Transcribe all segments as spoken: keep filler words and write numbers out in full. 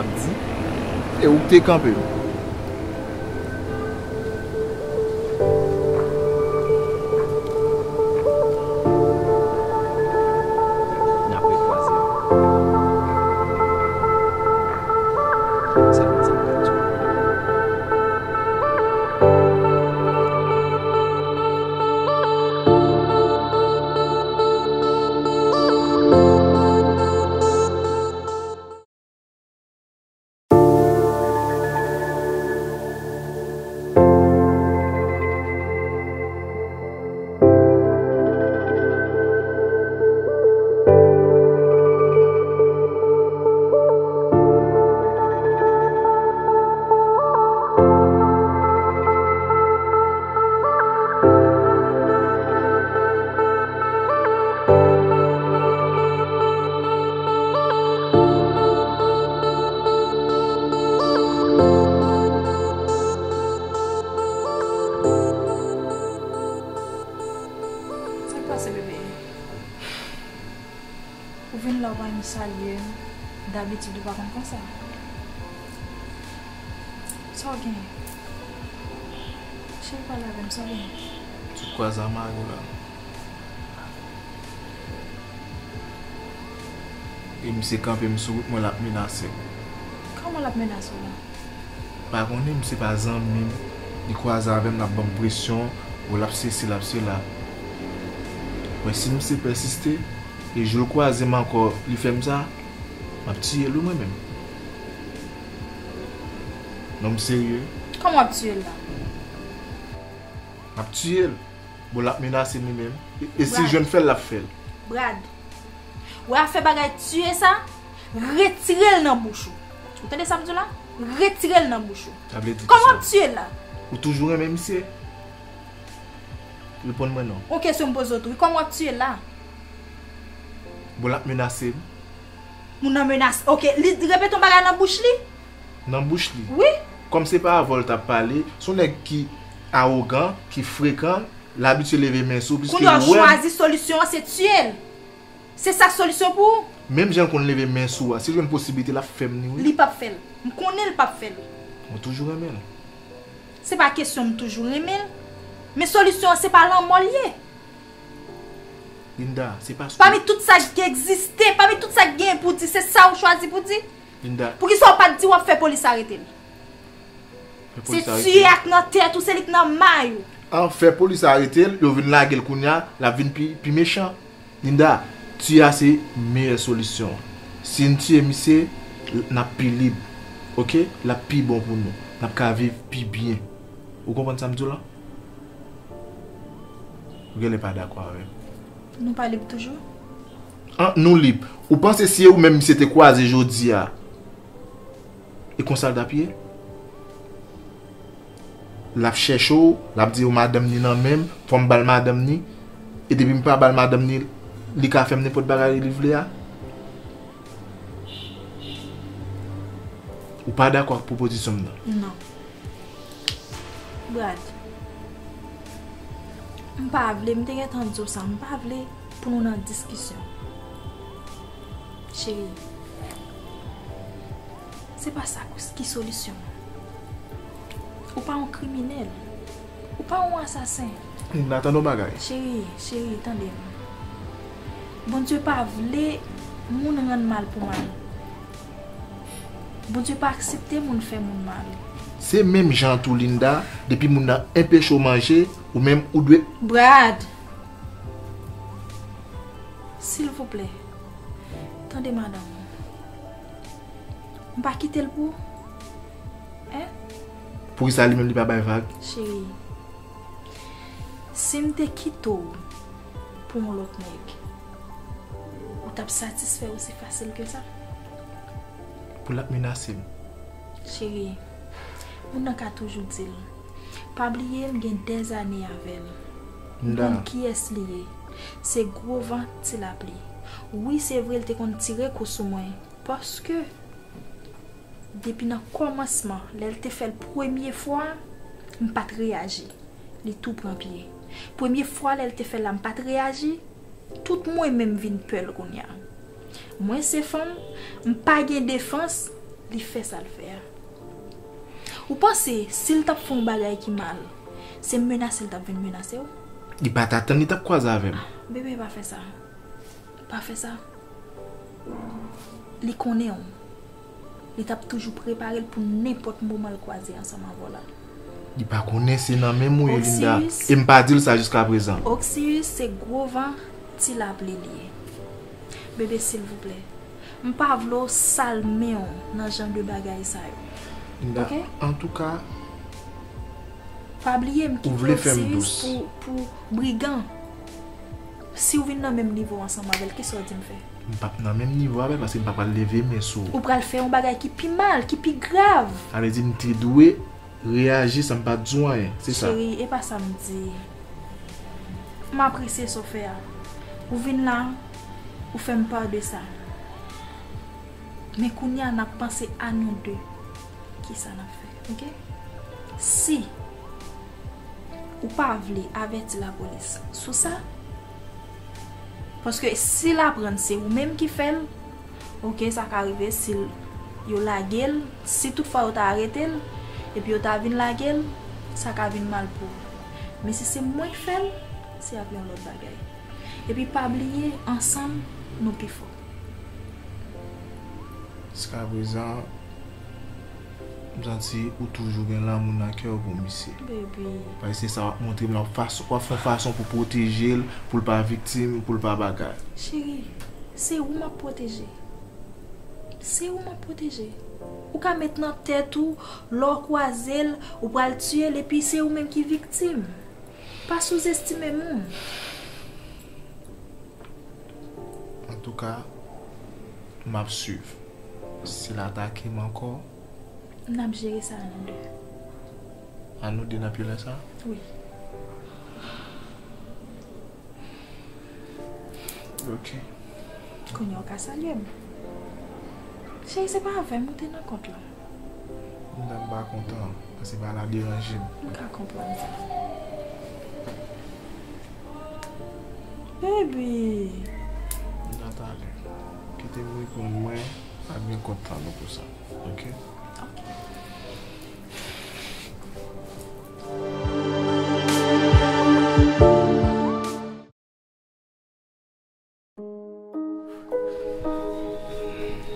Ap di, e ou k te kanpe m. N ap rekwaze ankò. Sa, sa pral di. Sa k pase, bebe? Ou vin la, ou pa menm salye m. Dabitid, ou pa konn konsa. Sa w gen? Cheri, pale avè m, sa w gen? Tout kwa zamare la. E misye kanpe m sou wout mwen, l ap menase m. Kòman l ap menase w la? Pa konnen, misye pa zanmi m. Li kwaze avè m, l ap ban m presyon. Ou l ap sesi, l ap sela. Mwen, si misye pèsiste, e jou l kwaze m ankò, li fè m sa, m ap tiye l, wi, mwen menm. Nonm serye. Kòman w ap tiye l la? M ap tiye l. Bon, l ap menase m li menm. E, e si l jwenn fè l, l ap fè l. Brad, wè afè bagay tiye sa, retire l nan bouch ou. Ou tande sa m di w la? Retire l nan bouch ou. Sa vle di kisa? Kòman w ap tiye l la? Ou toujou renmen misye? Reponn mwen non. On kesyon m poze w tou wi. Kòman w ap tiye l la? Bon, l ap menase m. Moun nan menase. Ok, li repete yon bagay nan bouch li? Nan bouch li. Wi. Kòm se pa avè w l t ap pale, se yon nèg ki awogan, ki frekan, l abitye leve men sou w, piske kounye a w wè m. Chwazi solisyon an, se tiye l. Se sa k solisyon pou ou? Menm jan l konn leve men sou w a, si l jwenn posiblite, l ap fè m li, wi. Li p ap fè l. M konnen l p ap fè l. Mwen toujou renmen l. Se pa kesyon m toujou renmen l, men solisyon an, se pa lanmò l ye. Linda, se pa. Pami tout sa k egziste, pami tout sa k genyen pou di, se sa ou chwazi pou di? Linda. Poukisa w pa t di w ap fè polis arete l? Fè polis arete l. Se tiye ak nan tèt ou, se li k nan may ou. An, fè polis arete l, yo vin lage l kounye a, l ap vin pi, pi mechan. Linda, tiye a se meyè solisyon an. Si n tiye misye, n ap pi lib. Oke? L ap pi bon pou nou. N ap ka viv pi byen. Ou konprann sa m di w la? Ou genlè pa dakò avè m. Nou pa lib toujou? An, nou lib. Ou panse si e ou menm misye te kwaze jodi a, e konsa l t ap ye? L ap chèche w, l ap di w madanm ni nan men m, fò m ba l madanm ni. E depi m pa ba l madanm ni, li ka fè m nenpòt bagay li vle a? Ou pa dakò ak pwopozisyon m nan? Non. Brad, m pa vle, m te gentan di w sa, m pa vle pou nou nan diskisyon. Cheri, se pa sa k-, ki solisyon an. Ou pa yon kriminèl. Ou pa yon asasen. Linda, tande yon bagay. Cheri, cheri, tande m. Bondye pa vle moun rann mal pou mal. Bondye pa aksepte moun fè moun mal. Se menm jan tou, Linda, depi moun nan enpeche w manje, ou menm ou dwe. Brad, silvouplè, tande madanm ou. M pa kite l pou ou. Hein? Poukisa li menm li pa bay vag? Cheri, si m te kite w pou yon lòt nèg, ou t ap satisfè osi fasil ke sa? Pou l ap menase m. Cheri, moun nan ka toujou di l. Pa bliye m gen dèzane avè l. M konn kiyès li ye. Se gwo van, ti lapli. Wi, se vre l te konn tire kou sou mwen. Paske, depi nan kòmansman, lè l te fè l premye fwa, m pa t reyaji. Li tou pran pye. Premye fwa lè l te fè l la, m pa t reyaji. Tout mwen menm vin pè l kounye a. Mwen se fanm, m pa gen defans, Li fè sa l fè a. Ou panse si l t ap fè yon bagay ki mal, se menase l t ap vin menase w? Li pa t atann li t ap kwaze avè m. Bebe, pa fè sa. Pa fè sa. Li konnen w. Li t ap toujou prepare l pou nenpòt moman l kwaze ansanm avè w la. Li pa konnen se nan menm ou ye, Linda. Oksiyis. E m pa di l sa jiskaprezan. Oksiyis se gwo van ti lapli li ye. Bebe, silvouplè, m pa vle w sal men w nan jan de bagay sa yo. Linda, oke? Antouka, pa bliye m kite Oksiyis pou, pou brigan. Si w vin nan menm nivo ansanm avè l, kisa w di m fè? M p ap nan menm nivo avè l paske m pa pral leve men sou ou. Ou pral fè yon bagay ki pi mal, ki pi grav. Sa vle di m te dwe reyaji san m pa t di w anyen, se sa? Cheri, e pa sa m di. M apresye sa w fè a. Ou vin la, ou fè m pa de sa. Men kounye a, n ap panse a nou de. Kisa n ap fè, oke? Si ou pa vle avèti lapolis sou sa, paske si l aprann se ou menm ki fè l, oke, sa ka rive si l, yo lage l, si toutfwa yo ta arete l, epi yo ta vin lage l, sa ka vin mal pou ou. Men si se mwen k fè l, se ap yon lòt bagay. Epi pa bliye, ansanm, nou pi fò. Jiskaprezan, m santi ou toujou gen lanmou nan kè w pou misye. Baby. Paske se sa w ap montre m la, w ap fas-, w ap fè yon fason pou pwoteje l, pou l pa viktim, pou l pa bagay. Cheri, se ou m ap pwoteje. Se ou m ap pwoteje. Ou ka met nan tèt ou, lè w kwaze l, ou pral tiye l, epi se ou menm ki viktim. Pa souzestime moun. Antouka, m ap swiv. Si l atake m ankò, n ap jere sa a nou de. A nou de n ap jere sa? Wi. Ok. Kounye a w ka salye m. Cheri, se pa avè m ou te nan kont lan. Mwen menm m pa kontan, paske bagay la deranje m. M ka konprann sa. Baby. Nathalie, kite m reponn mwen, pa gen kont lan nou pou sa. Ok? Ok.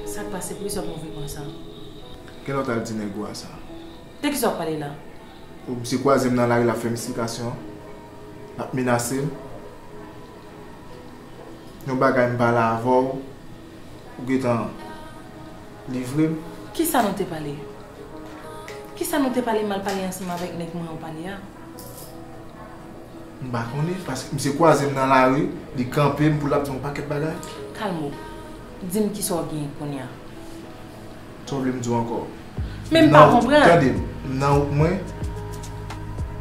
Sa k pase, poukisa w move konsa? Kilè w t al di nèg ou a sa? De kisa w ap pale la? O, misye kwaze m nan lari, l ap fè m esplikasyon, l ap menase m. Yon bagay m pale avè w, ou gentan livre m. Kisa nou te pale? Kisa nou te pale m al pale ansanm avèk nèg mwen an pale a? M pa konnen, paske misye kwaze m nan lari, li kanpe m pou l ap di m yon pakèt bagay. Kalme w. Di m kisa w genyen kounye a. Sa w vle m di w ankò? Men m pa konprann. Tande m, m nan wout mwen,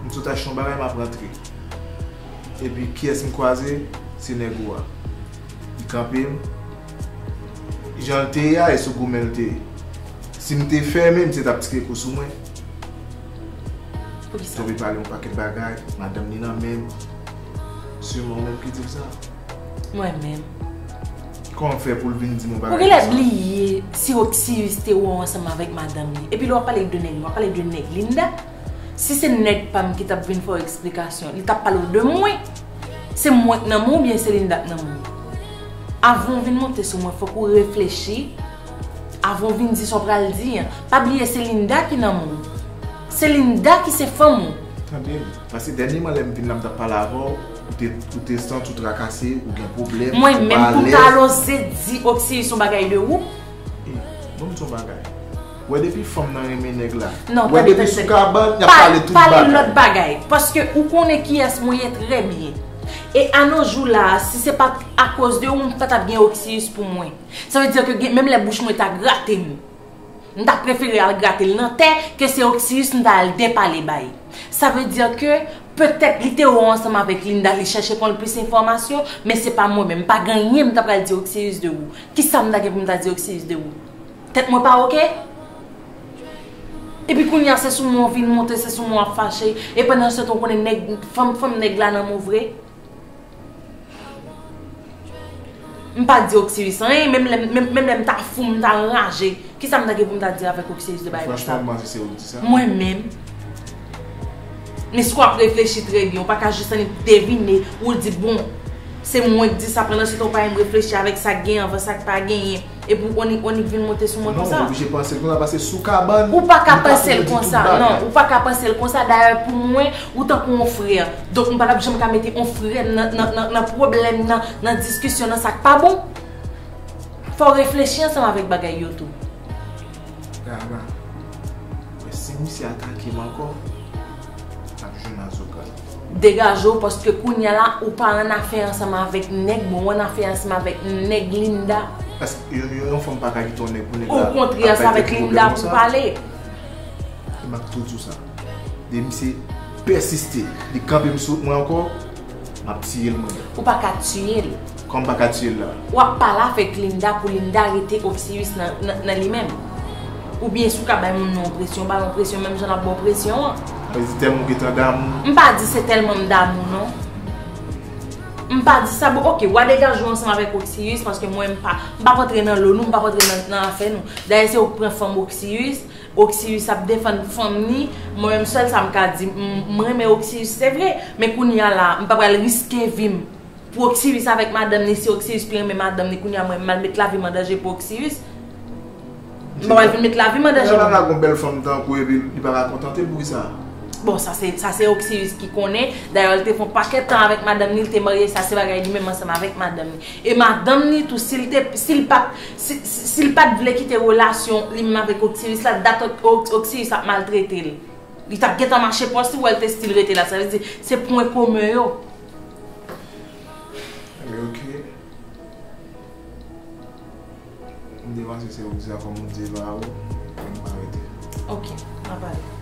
m sot achte yon bagay, m ap rantre. Epi kiyès m kwaze? Se nèg ou a. Li kanpe m. Jan l te ye a, e sou goumen l te ye. Si m te fèmen, misye t ap tire kou sou mwen. Poukisa? Tonbe pale yon pakèt bagay, madanm li nan men m. Sèlman ou menm ki di l sa. Mwen menm. Kòman fè pou l vin di m yon bagay konsa? Ou genlè bliye si Oksiyis te wè w ansanm avèk madanm li. Epi lè w ap pale de nèg, w ap pale de nèg Linda. Si se nèg pa m ki t ap vin fè w eksplikasyon, li t ap pale w de mwen. Se mwen k nan men w oubyen se Linda k nan men w? Avan w vin monte sou mwen, fòk ou reflechi. Avan w vin di sa w pral di an. Pa bliye se Linda ki nan men w. Se Linda ki se fanm ou. Tande m. Paske dènyèman lè m vin la m t ap pale avè w, ou te, ou te santi w trakase, ou gen pwoblèm, ou pa alèz. Mwen menm pou m ta al oze di Oksiyis yon bagay de ou? E, ban m di w yon bagay. Wè depi fanm nan renmen nèg la. Non, tande, tande, tande. Wè depi sou kabann, y ap pale tout bagay. Pale lòt bagay. Paske ou konnen kiyès mwen ye trè byen. E a nos jours la, si se pa t akoz de ou, m pa t ap gen Oksiyis pou mwen. Sa vle di ke gen, menm lè bouch mwen ta grate m. M ta prefere al grate l nan tè ke se Oksiyis m ta al depale bay. Sa vle di ke petèt li te wè w ansanm avèk Linda, li chèche konn plis enfòmasyon, men se pa mwen menm, m pa gen anyen m ta pral di Oksiyis de ou. Kisa m ta gen pou m ta di Oksiyis de ou? Tèt mwen pa oke? Epi kounye a se sou mwen w vin monte, se sou mwen w ap fache, e pandan se tan w konnen nèg, fanm, fanm nèg la nan men w vre. M pa di Oksiyis anyen, menm lè, menm, menm lè m ta fou, m ta anraje, Kisa m ta gen pou m ta di avèk Oksiyis de bagay konsa? Franchman, m panse se ou ki di sa. Mwen menm. Men si w ap reflechi trè byen, ou pa ka jis annik devine, ou di, bon, se mwen ki di sa, pandan se tan ou pa menm reflechi avèk sa k genyen anvan sa k pa genyen. Epi ou annik, ou annik vin monte sou mwen konsa. Non, ou oblije panse l konsa, paske sou kabann. Ou pa ka panse l konsa, non, ou pa ka panse l konsa. Dayè, pou mwen, ou tankou yon frè. Donk, m pa t ap janm ka mete yon frè m nan, nan, nan, nan pwoblèm, nan, nan diskisyon, nan sa k pa bon. Fò w reflechi ansanm avèk bagay yo tou. Gaba, wè, si misye atake m ankò, m ap jwenn a zokal. Degaje w, paske kounye a la, ou pa annafè ansanm avèk nèg mwen, ou annafè ansanm avèk nèg Linda. Paske yon, yon, yon fanm pa ka kite yon nèg pou nèg la. Okontrè, se avèk Linda pou pale. E m ap tou di w sa. Depi misye pèsiste, li kanpe m sou wout mwen ankò, m ap tiye l mwen menm. Ou pa ka tiye l. Kòman m pa ka tiye l la? W ap pale avèk Linda pou Linda rete Oksiyis nan, nan, nan li menm. Oubyen si w ka bay moun nan yon presyon, ba l yon presyon menm jan l ap ba w presyon an. Sa vle di tèlman w gentan damou. M pa di se tèlman m damou non. M pa di sa, bon, oke, w a degaje w ansanm avèk Oksiyis, paske mwen m pa, m p ap antre nan lo nou, m p ap antre nan, nan afè nou. Dayè se ou k pran fanm Oksiyis, Oksiyis ap defann fanm ni, mwen menm sèl sa m ka di, m, m renmen Oksiyis se vre, men kounye a la, m pa pral riske vi m pou Oksiyis avèk madanm ni, si Oksiyis pi renmen madanm ni, kounye a mwen m al met lavi m an danje pou Oksiyis. M pa pral vin met lavi m an danje. Lè l ap lage yon bèl fanm tankou epi li pa ka kontante l, poukisa? Bon, sa se, sa se Oksiyis ki konnen. Dayè, li te fè yon pakèt tan avèk madanm ni, li te marye, sa se bagay li menm ansanm avèk madanm ni. E madanm ni tou, si l te, si l pa t, si, si, si l pa t vle kite relasyon li menm avèk Oksiyis la, dat Oksiyis ap maltrete l. Li t ap gentan mache pòs li, wè l te still rete la. Sa vle di, se pwen komen yo. Ebyen, oke. M te panse se ou ki sa kòm ou di e pa ou, men m pa rete. Oke, n a pale.